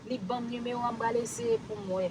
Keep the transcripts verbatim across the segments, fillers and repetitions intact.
Li ban m nimewo a, m pral eseye pou m wè.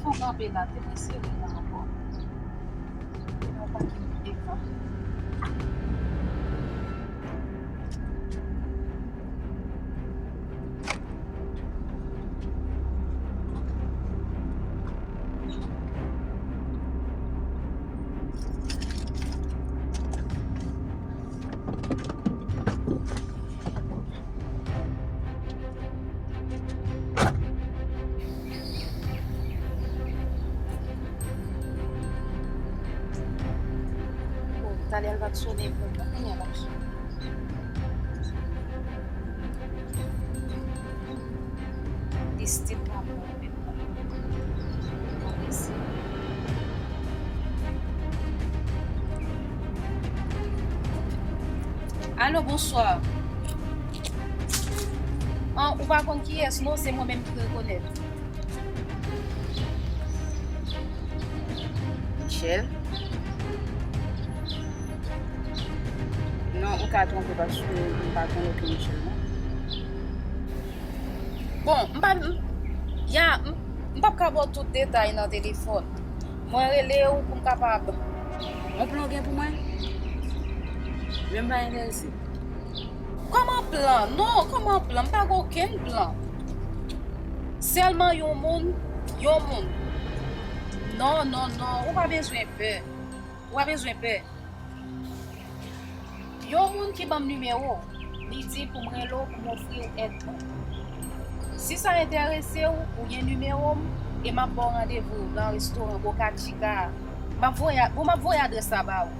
Ou kanpe la, te mwen sere la ankò. Yon paket devan. Oh, talè l pa t sonnen pou mwen, kounye a l ap sonnen. Li still pa bon menm. Alo, bonswa. An, ou pa konn kiyès, non, se mwen menm ki rekonèt. Michel? Non, ou ka twonpe paske m pa konn okenn Michel, non. Bon, m pa, m, ya, m, m p ap ka ba w tout detay nan telefòn. Mwen rele w pou m kapab. Yon plan w gen pou mwen? Men m pa enterese. Kòman plan? Non, kòman plan? M pa gen okenn plan. Sèlman yon moun, yon moun. Non, non, non, ou pa bezwen pè. Ou pa bezwen pè. Yon moun ki ban m nimewo w, li di pou m rele w, pou m ofri w èd mwen. Si sa enterese w, ou gen nimewo m, e m ap ba w randevou nan restoran Boca Chica a. M ap voye, bon, m ap voye adrès la ba ou.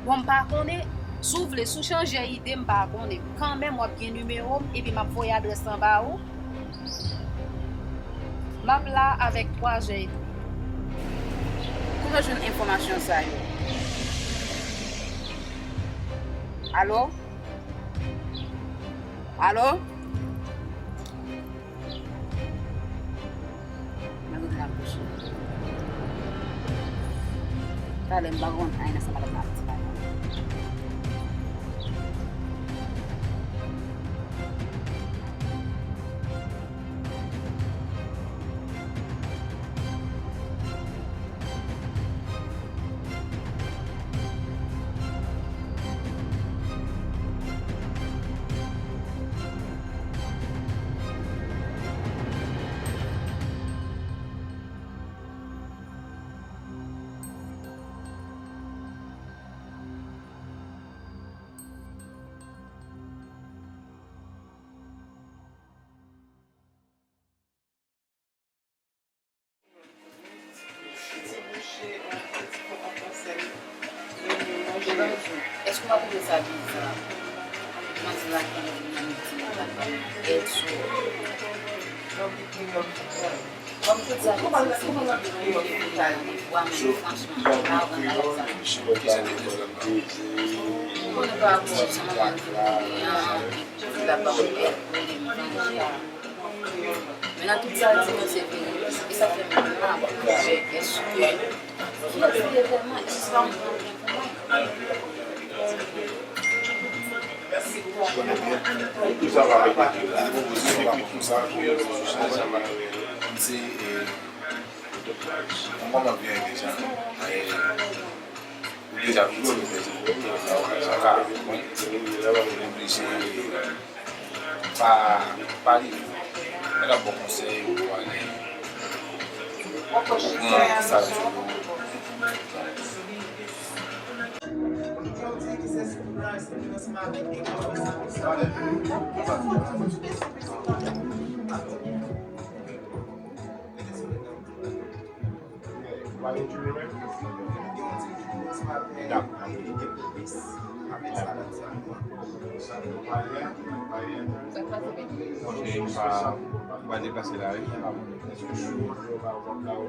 Bon, m pa konnen, si w vle, si w chanje ide, m pa konnen. Kanmenm, w ap gen nimewo m, epi m ap voye adrès lan ba ou. M ap la avèk twa zè edmi. Kote w jwenn enfòmasyon sa yo? Alo? Alo? Mwen rete nan bouch. Talè m pa konn anyen nan sa madanm nan ap di la non. Èske w pa twouve sa biza? Mwen di la, kòm nan midi, mwen pa t èd sou. Kòm tout sa ki di, se mwen ki te mete pou ta revwa, men franchman, mwen pa konn bagay sa. Mwen pa konn sa mwen konn di pou li an, tout la ba w èd pou li, mwen vanje. Men nan tout sa l di mwen se verite. E sa fè m mal pou mwen, èske, ki èske li ye vrèman, èske se pa yon pwoblèm pou mwen? Konnen byen, tout sa pa rekonèt li la. Li pwopozisyon pa bon konsa, pou yon sou sa, sa pa rekonèt. Se, e, yon manman vye deja. E, Ou deja vin ti move, sa ka, mwen, oblije pa, pa li. Mwen ap ba w konsèy pou ale, ou pran sa l di w. Dakò. Kote m pa, m pa deplase la, wi.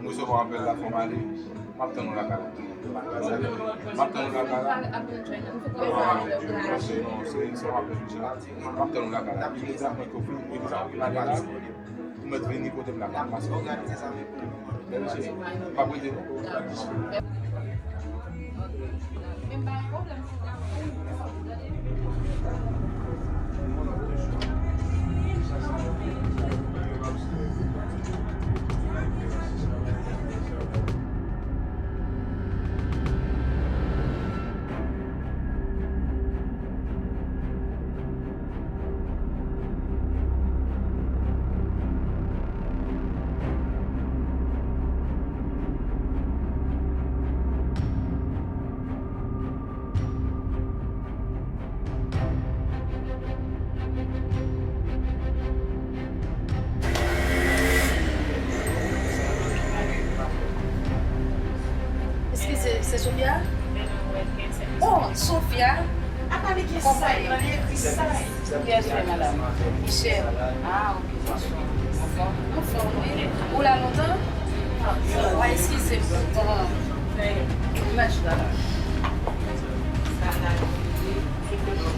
M resevwa apèl la, fò m ale. M ap tann ou lakay la. M ap tann ou lakay la. Non, se, se yon apèl, m ap tann ou lakay la. Ou mèt vini kote m la, m ap pase. Òganize sa, men pou mwen. Lè mesye, m ap rete non. Sofia, kòman e? Yes, wi, madam. Michel. Ah, ok, bonswa. Anfòm? Anfòm, wi. Ou la lontan? Wa eskize m pou tan.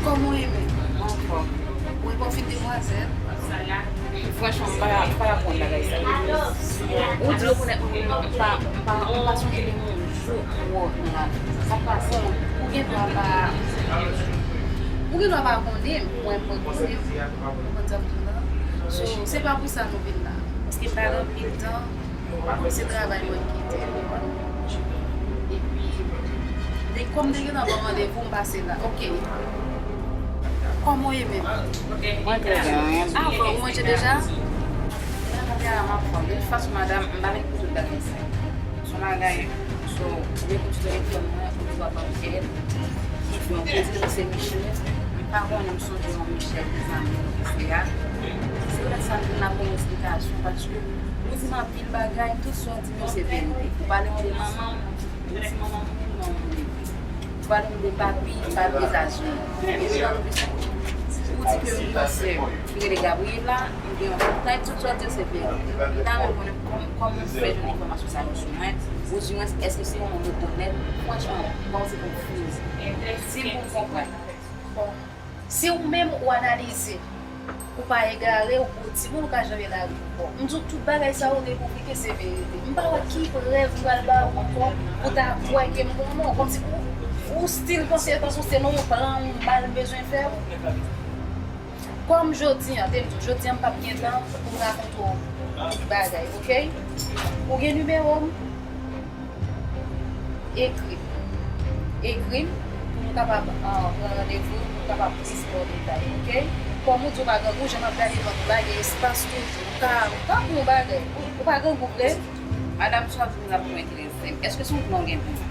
Kòman e menm? Anfòm. Ou e pa fin demwazèl? Franchman, m pa, m pa konn bagay sa. Ou di yo konnen, m pa, m pa, m pa sonje li yon jou twò nan lavi. Sa k pase? Ou gen dwa pa, ou gen dwa pa konnen m, mwen, mwen konnen m, ou konn sa m di w la. So, se pa pou sa nou vin la. Paske m pa gen anpil tan. Se travay mwen kite. Epi, de, kòm te gentan ban randevou, m pase la. Ok. Kòman w ye menm? Mwen trè byen, wi. Ah, bon, ou manje deja? Ya, m ap fè. De tout fason, madanm, m pa vin pou tout bagay sa. Son bagay, so, ou vin pou ti telefòn mwen, ou di w ap ban m èd. Ki fè yon kote, se Michel. M pa konnen, m sonje yon Michel, mezanmi, ki se a. Se lè sa m vin la pou yon eksplikasyon, paske ou di m anpil bagay, tout sa w di m yo se verite. Ou pale m de manman m, ou di manman m mouri nan yon mouri. Ou pale m de papi, papi Etazini. Epi nan lopital, ou di ke m gen yon sè ki rele Gabriela, m gen yon sè. Tout sa w di yo se verite. M ta renmen konnen kòm-, kòman w fè jwenn enfòmasyon sa yo sou mwen, oudimwens, èske se yon moun ou konèt? Franchman, m kòmanse konfyiz. Si m pou m konprann. Bon, si ou menm ou analize, ou pa egare, ou gwo timoun, ou ka janbe lari ankò. M di w tout bagay sa yo dekouvri ke se verite. M pa wè ki prèv m pral ba ou ankò pou ta kwè ke m konnen w. Kòmsi ou, ou still panse tankou se nan yon plan ou mal bezwen fè w. Kòm jodi a, te m di w, jodi a m p ap gen tan pou m rakonte w tout bagay, ok? Ou gen nimewo m? Ekri m. Ekri m pou nou kapab, ah, pran randevou, pou nou kapab plis pran detay, ok? Kòm ou di w pa grangou, jan m ap gade vant ou la, gen espas toujou. Ou ka, ou ka pran yon bagay. Ou, ou pa grangou vre? Madanm, sa w ap di m la poko enterese m. Èske se yon plan w gen pou mwen?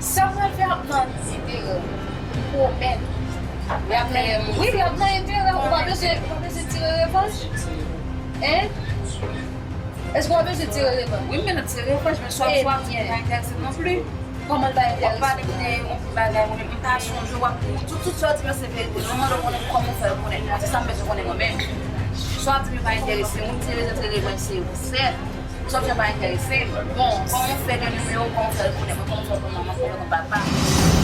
Sa w pral fè ap nan enterè w. M pwomèt ou. Wi, l ap nan enterè w. Ou pa bezwen, ou pa bezwen tire revanj? Hein? Èske w ap bezwen tire revanj? Wi, m bezwen tire revanj, men swa, swa, m pa enterese non plis. Kòman l pa enterese? W ap pale m de yon bagay, mwen menm, m pa sonje, w ap, tout, tout sa w di m yo se verite. Mwen mande w konnen kòman w fè l konnen. Se sa m bezwen konnen mwen menm. Sa w di m yo pa enterese, ou di rezon tire revanj se ou sèl. Sa w di m pa enterese m. Bon, kòman w fè gen nimewo, kòman w fè l konnen mwen, kòman w fè l konn manman, kòman w fè l konn papa?